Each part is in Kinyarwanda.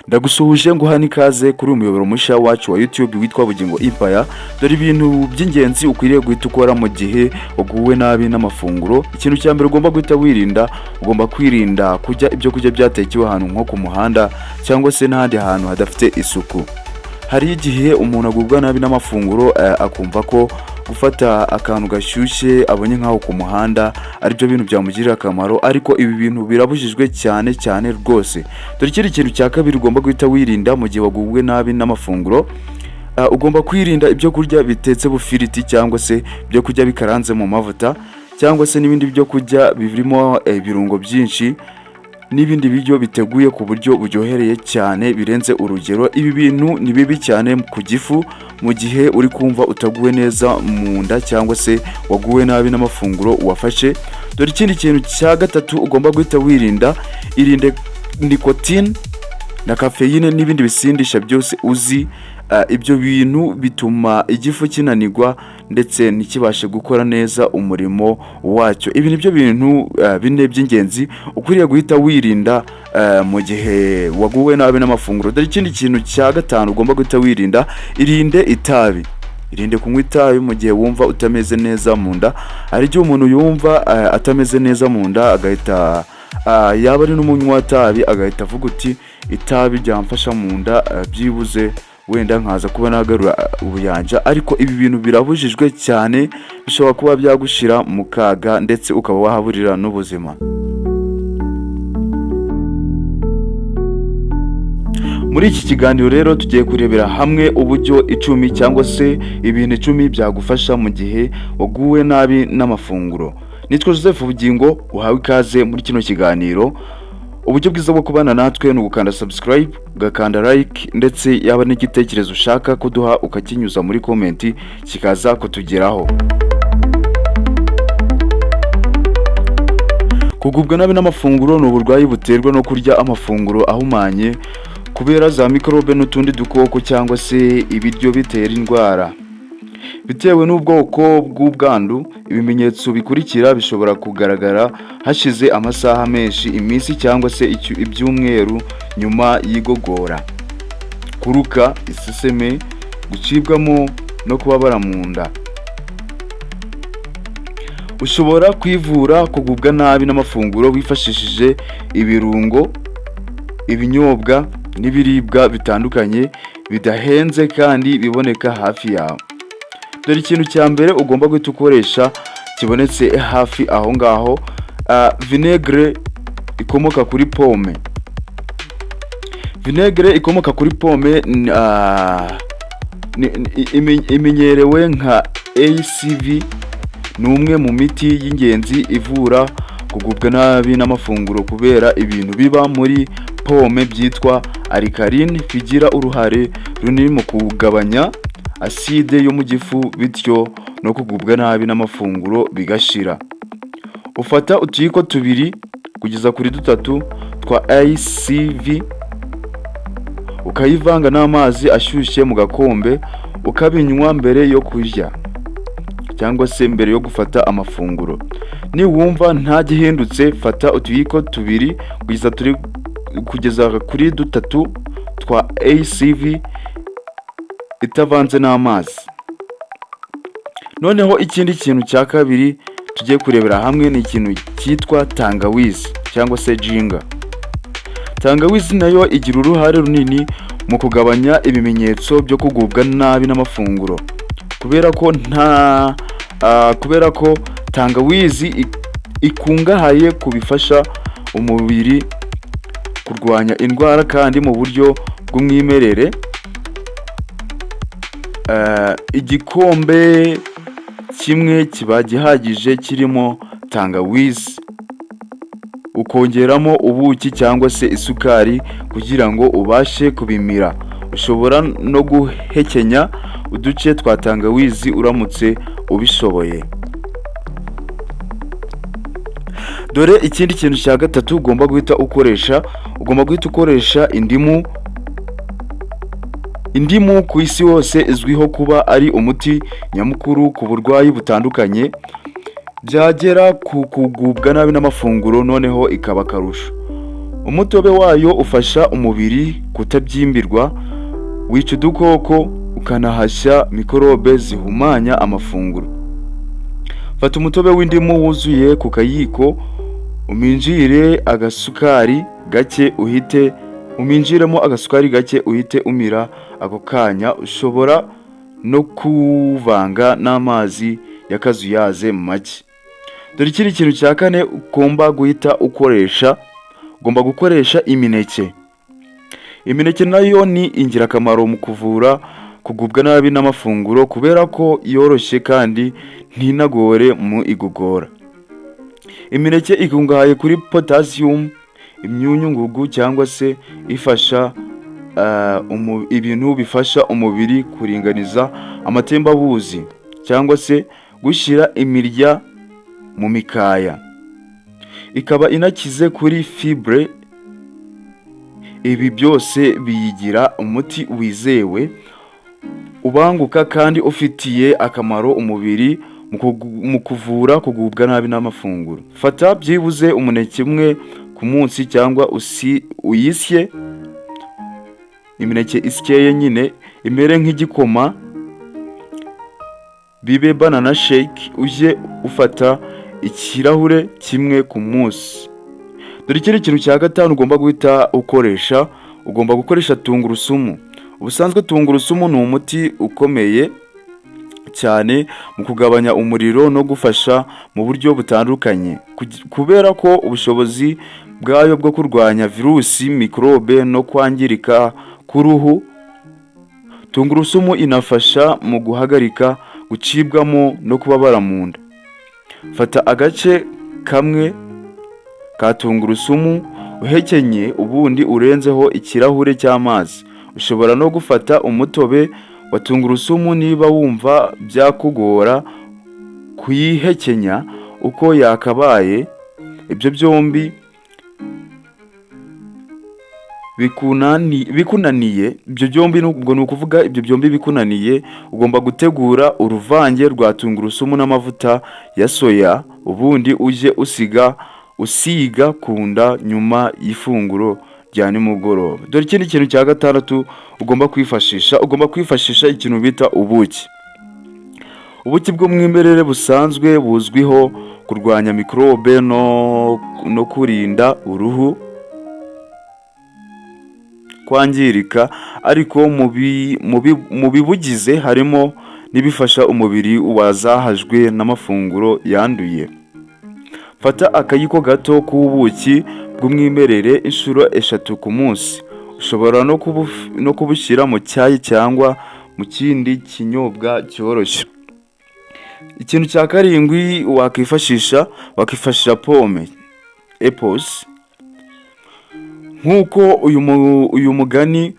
Ndagusuhuje, nguha n'ikaze kuri uyu muyoboro mushya wacu wa YouTube witwa Bugingo Empire. Dore ibintu by'ingenzi ukwiriye guhita ukora mu gihe waguwe nabi n'amafunguro. Ikintu cya mbere ugomba guhita wirinda, ugomba kwirinda kurya ibyo kurya byatekewe ahantu nko ku muhanda cyangwa se n'ahandi hantu hadafite isuku. Hari igihe umuntu agubwa nabi n'amafunguro, akumva ko gufata akantu gashyushye abonye nk'aho ku muhanda aribyo bintu byamugirira akamaro, ariko ibi bintu birabujijwe cyane cyane rwose. Dore ikindi kintu cya kabiri ugomba guhita wirinda mu gihe waguwe nabi n'amafunguro. Ugomba kwirinda ibyo kurya bitetse bufiriti cyangwa se ibyo kurya bikaranze mu mavuta cyangwa se n'ibindi byo kurya birimo ibirungo byinshi n'ibindi biryo biteguye ku buryo buryohereye cyane birenze urugero. Ibi bintu ni bibi cyane ku gifu mu gihe uri kumva utaguwe neza mu nda cyangwa se waguwe nabi n'amafunguro wafashe. Dore ikindi kintu cya gatatu ugomba guhita wirinda: irinde nicotine na caféine n'ibindi bisindisha byose uzi. Ibyo bintu bituma igifu kinanirwa ndetse ntikibashe gukora neza umurimo wacyo. Ibi ni byo bintu bine by'ingenzi ukwiriye guhita wirinda mu gihe waguwe nabi n'amafunguro. Dore ikindi kintu cya gatanu ugomba guhita wirinda: irinde itabi, irinde kunywa itabi mu gihe wumva utameze neza mu nda. Hari igihe umuntu yumva atameze neza mu nda, agahita, yaba ari n'umunywa w'itabi, agahita avuga uti: "Itabi ryamfasha mu nda, byibuze wenda nkaza kuba nagarura ubuyanja." Ariko ibi bintu birabujijwe cyane, bishobora kuba byagushyira mu kaga ndetse ukaba wahaburira n'ubuzima. Muri iki kiganiro rero tugiye kurebera hamwe uburyo 10 cyangwa se ibintu 10 byagufasha mu gihe waguwe nabi n'amafunguro. Nitwa Joseph Bugingo, uhawe ikaze muri kino kiganiro. Uburyo bwiza bwo kubana natwe ni ugukanda subscribe, ugakanda like, ndetse yaba n'igitekerezo ushaka kuduha ukakinyuza muri comment kikaza kutugeraho. Kugubwa nabi n'amafunguro ni uburwayi buterwa no kurya amafunguro ahumanye kubera za mikorobe n'utundi dukoko cyangwa se ibiryo bitera indwara. Bitewe n'ubwoko bw'ubwandu, ibimenyetso bikurikira bishobora kugaragara hashize amasaha menshi, iminsi cyangwa se ibyumweru nyuma y'igogora: kuruka, iseseme, gucibwamo no kubabara mu nda. Ushobora kwivura kugubwa nabi n'amafunguro wifashishije ibirungo, ibinyobwa n'ibiribwa bitandukanye bidahenze kandi biboneka hafi yawe. Dore ikintu cya mbere ugomba guhita ukoresha kibonetse hafi aho ngaho: vinaigre ikomoka kuri pome. Vinaigre ikomoka kuri pome imenyerewe nka ACV, ni umwe mu miti y'ingenzi ivura kugubwa nabi n'amafunguro kubera ibintu biba muri pome byitwa alcaline, bigira uruhare runini mu kugabanya acide yo mu gifu, bityo no kugubwa nabi n'amafunguro bigashira. Ufata utuyiko tubiri kugeza kuri dutatu twa ACV, ukayivanga n'amazi ashyushye mu gakombe, ukabinywa mbere yo kurya cyangwa se mbere yo gufata amafunguro. Niwumva nta gihindutse, fata utuyiko tubiri kugeza kuri dutatu twa ACV itavanze n'amazi. Noneho ikindi kintu cya kabiri tugiye kurebera hamwe ni ikintu cyitwa tangawizi cyangwa se ginger. Tangawizi nayo igira uruhare runini mu kugabanya ibimenyetso byo kugubwa nabi n'amafunguro kubera ko tangawizi ikungahaye ku bifasha umubiri kurwanya indwara kandi mu buryo bw'umwimerere. Igikombe kimwe kiba gihagije kirimo tangawizi, ukongeramo ubuki cyangwa se isukari kugira ngo ubashe kubimira. Ushobora no guhekenya uduce twa tangawizi uramutse ubishoboye. Dore ikindi kintu cya gatatu ugomba guhita ukoresha: ugomba guhita ukoresha indimu. Indimu ku isi hose izwiho kuba ari umuti nyamukuru ku burwayi butandukanye, byagera ku kugubwa nabi n'amafunguro noneho ikaba akarusho. Umutobe wayo ufasha umubiri kutabyimbirwa, wica udukoko, ukanahashya mikorobe zihumanya amafunguro. Fata umutobe w'indimu wuzuye ku kayiko, uminjire agasukari gake, uhite uminjiremo agasukari gake, uhite umira ako kanya. Ushobora no kuvanga n'amazi y'akazuyaze make. Dore ikindi kintu cya kane ugomba guhita ukoresha: ugomba gukoresha imineke. Imineke nayo ni ingirakamaro mu kuvura kugubwa nabi n'amafunguro, kubera ko yoroshye kandi ntinagore mu igogora. Imineke ikungahaye kuri potassium, imyunyu ngugu cyangwa se ifasha ibintu bifasha umubiri kuringaniza amatembabuzi cyangwa se gushyira imirya mu mikaya. Ikaba inakize kuri fibre. Ibi byose biyigira umuti wizewe, ubanguka kandi ufitiye akamaro umubiri mu kuvura kugubwa nabi n'amafunguro. Fata byibuze umuneke umwe ku munsi, cyangwa uyisye, imineke isyeye nyine, imere nk'igikoma, bibe banana shake, ujye ufata ikirahure kimwe ku munsi. Dore ikindi kintu cya gatanu ugomba guhita ukoresha: ugomba gukoresha tungurusumu. Ubusanzwe tungurusumu ni umuti ukomeye cyane mu kugabanya umuriro no gufasha mu buryo butandukanye. Kubera ko ubushobozi bwayo bwo kurwanya virusi, mikorobe no kwangirika k'uruhu. Tungurusumu inafasha mu guhagarika gucibwamo no kubabara mu nda. Fata agace kamwe ka tungurusumu uhekenye, ubundi urenzeho ikirahure cy'amazi. Ushobora no gufata umutobe wa tungurusumu niba wumva byakugora kuyihekenya uko yakabaye. Ibyo byombi bikunaniye, ibyo byombi, ubwo ni ukuvuga ibyo byombi bikunaniye, ugomba gutegura uruvange rwa tungurusumu n'amavuta ya soya, ubundi ujye usiga ku nda nyuma y'ifunguro rya nimugoroba. Dore ikindi kintu cya gatandatu ugomba kwifashisha: ugomba kwifashisha ikintu bita ubuki. Ubuki bw'umwimerere busanzwe buzwiho kurwanya mikorobe no kurinda uruhu kwangirika, ariko mu bibugize harimo n'ibifasha umubiri wazahajwe n'amafunguro yanduye. Fata akayiko gato k'ubuki bw'umwimerere inshuro 3 ku munsi. Ushobora no kubushyira mu cyayi cyangwa mu kindi kinyobwa cyoroshye. Ikintu cya karindwi wakwifashisha, wakwifashisha pome, apples. Nk'uko uyu mugani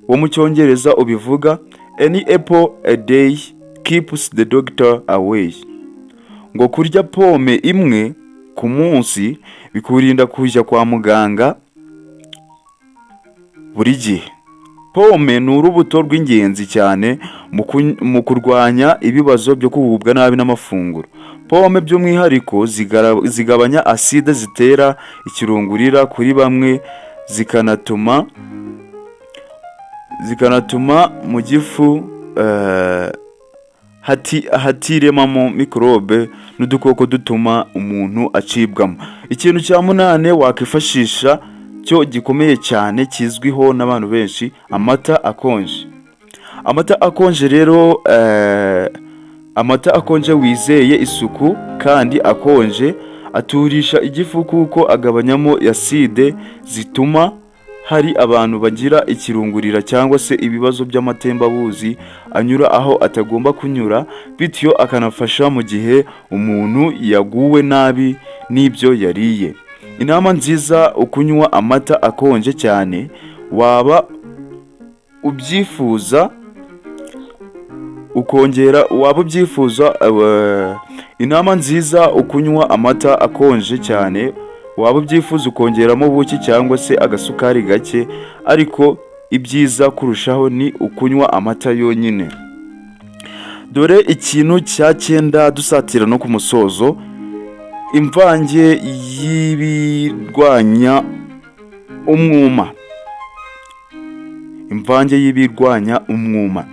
wo mu Cyongereza ubivuga, "An apple a day keeps the doctor away", ngo kurya pome imwe ku munsi bikurinda kujya kwa muganga buri gihe. Pome ni urubuto rw'ingenzi cyane mu kurwanya ibibazo byo kugubwa nabi n'amafunguro. Pome by'umwihariko zigabanya aside zitera ikirungurira kuri bamwe, zikanatuma mu gifu hatiremamo mikorobe n'udukoko dutuma umuntu acibwamo. Ikintu cya munane wakwifashisha cyo gikomeye cyane, kizwiho n'abantu benshi: amata akonje. Amata akonje rero, amata akonje wizeye isuku kandi akonje, aturisha igifu kuko agabanyamo acide zituma hari abantu bagira ikirungurira cyangwa se ibibazo by'amatembabuzi anyura aho atagomba kunyura, bityo akanafasha mu gihe umuntu yaguwe nabi n'ibyo yariye. Inama nziza: ukunywa amata akonje cyane. Waba ubyifuza ukongera, waba ubyifuza, inama nziza ukunywa amata akonje cyane. Waba ubyifuza ukongeramo ubuki cyangwa se agasukari gake, ariko ibyiza kurushaho ni ukunywa amata yonyine. Dore ikintu cya cyenda, dusatira no ku musozo: imvange y'ibirwanya Umwuma, imvange y'ibirwanya umwuma.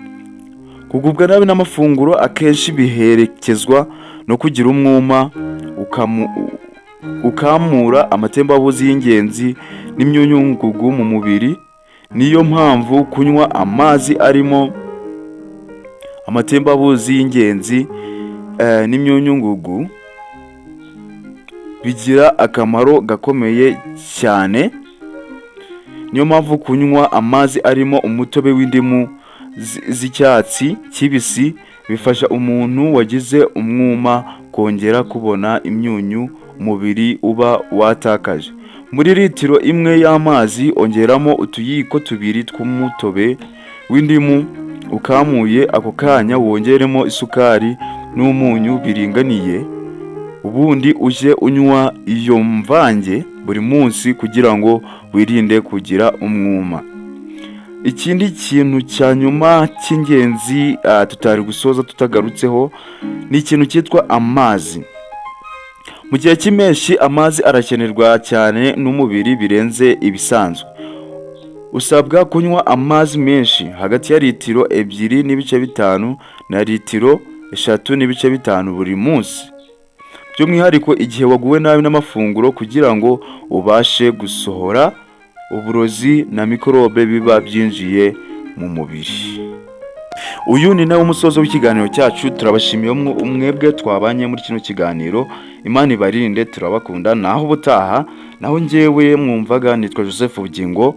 Kugubwa nabi n'amafunguro akenshi biherekezwa no kugira umwuma ukamura amatembabuzi y'ingenzi n'imyunyungugu mu mubiri. Niyo mpamvu kunywa amazi arimo amatembabuzi y'ingenzi n'imyunyungugu bigira akamaro gakomeye cyane. Niyo mpamvu kunywa amazi arimo umutobe w'indimu z'icyatsi kibisi bifasha umuntu wagize umwuma kongera kubona imyunyu umubiri uba watakaje. Muri litiro imwe y'amazi, ongeramo utuyiko 2 tw'umutobe w'indimu ukamuye ako kanya, wongeremo isukari n'umunyu biringaniye, ubundi ujye unywa iyo mvange buri munsi kugira ngo wirinde kugira umwuma. Ikindi kintu cya nyuma cy'ingenzi tutari gusoza tutagarutseho ni ikintu cyitwa amazi. Mu gihe cy'impeshyi, amazi arakenerwa cyane n'umubiri birenze ibisanzwe. Usabwa kunywa amazi menshi, hagati ya litiro 2.5 na litiro 3.5 buri munsi, by'umwihariko igihe waguwe nabi n'amafunguro, kugira ngo ubashe gusohora uburozi na mikorobe biba byinjiye mu mubiri. Uyu ni nawe umusozo w'ikiganiro cyacu. Turabashimiye mwebwe twabanye muri kino kiganiro. Imana ibarinde, turabakunda. Naho ubutaha. Naho njyewe mwumvaga nitwa Joseph Bugingo.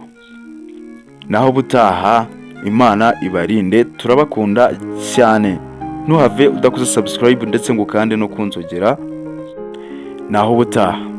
Naho ubutaha, Imana ibarinde, turabakunda cyane. Ntuhave udakoze subscribe ndetse ngo ukande no kunzogera. Naho ubutaha.